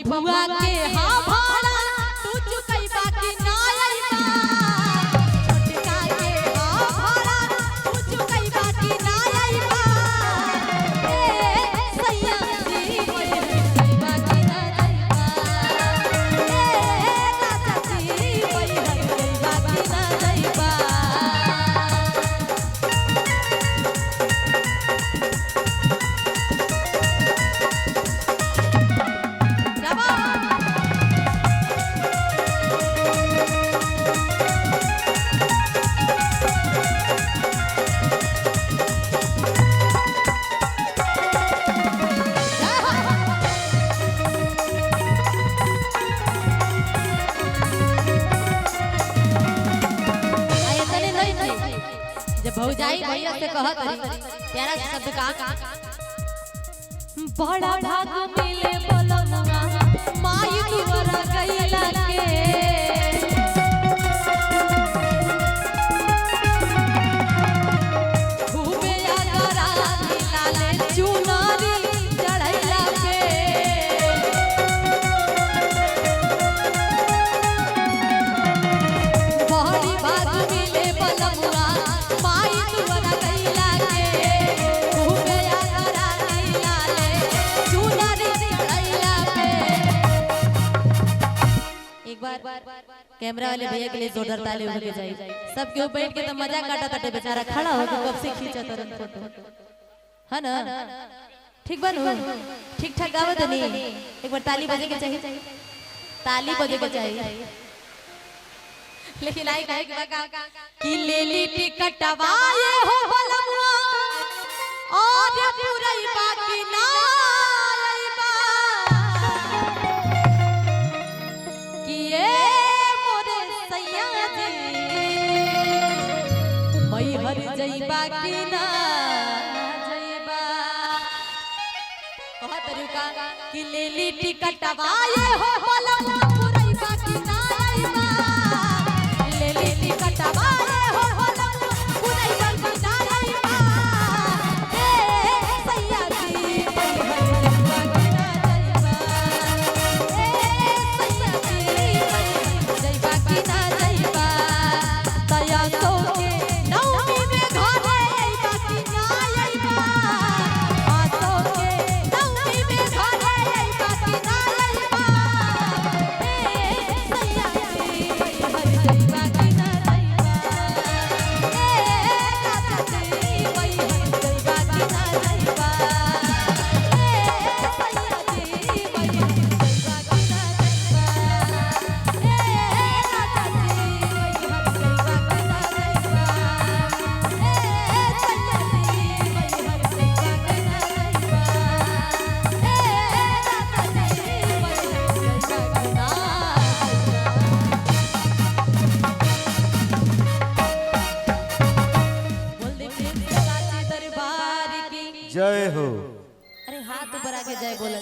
बबुआ के हाँ भाड़ा तू चुकैबा कि ना अइबा। छोटका के हाँ भाड़ा तू चुकैबा कि ना अइबा। ए सैया जी मैहर जइबा कि ना जइबा। ए राजा जी मैहर जइबा कि ना जइबा। जवाब। आ, एतने नहीं थी। जब भौजाई भैया से कहत रही प्यारा सा शब्द का बड़ा भाग मिले बोलमुआ माई दुआरा गईला के। खूबे अगरा लाले चुनरी चढ़ैला के। बड़ी भाग मिले बलमुआ माई दुआरा गईला के। खूबे अगरा लाले चुनरी चढ़ैला के। एक बार कैमरा वाले भैया के लिए जोरदार ताली हो के जाए। सब केहू बैठ के तो मजा काटा ताटे, बेचारा खड़ा हो के कब से खींचा तरन फोटो है ना। ठीक बनू, ठीक ठाक गावत नहीं। एक बार ताली बजे के चाहिए, ताली बजे के चाहिए। लेकिन आई कहे के बका कि लेली टिकटवा ये हो बलमुआ और पुरई बाकी ना आइबा। कि ये मोरे सैया जी मैहर जइबा कि ना जइबा। कहत रुका कि लेली टिकटवा ये हो बलमुआ पुरई बाकी ना आइबा। लेली टिकटवा ये हो बलमुआ पुरई बाकी ना आइबा। ए सैया जी मैहर जइबा कि ना जइबा। ए सैया जी मैहर जइबा कि ना जइबा। दया तो के नौमी में घरे अइबा कि ना अइबा। आसो के नौमी में घरे अइबा कि ना अइबा। ए सैया जी मैहर जइबा कि ना जइबा। ए राजा जी मैहर जइबा कि ना जइबा। ए सैया जी मैहर जइबा कि ना जइबा। ए राजा जी मैहर जइबा कि ना जइबा। ए सैया जी मैहर जइबा कि ना जइबा। ए राजा जी मैहर जइबा कि ना जइबा। बोल दे प्रेम से साचे दरबार की जय हो। अरे हाथ ऊपर आके जय बोला।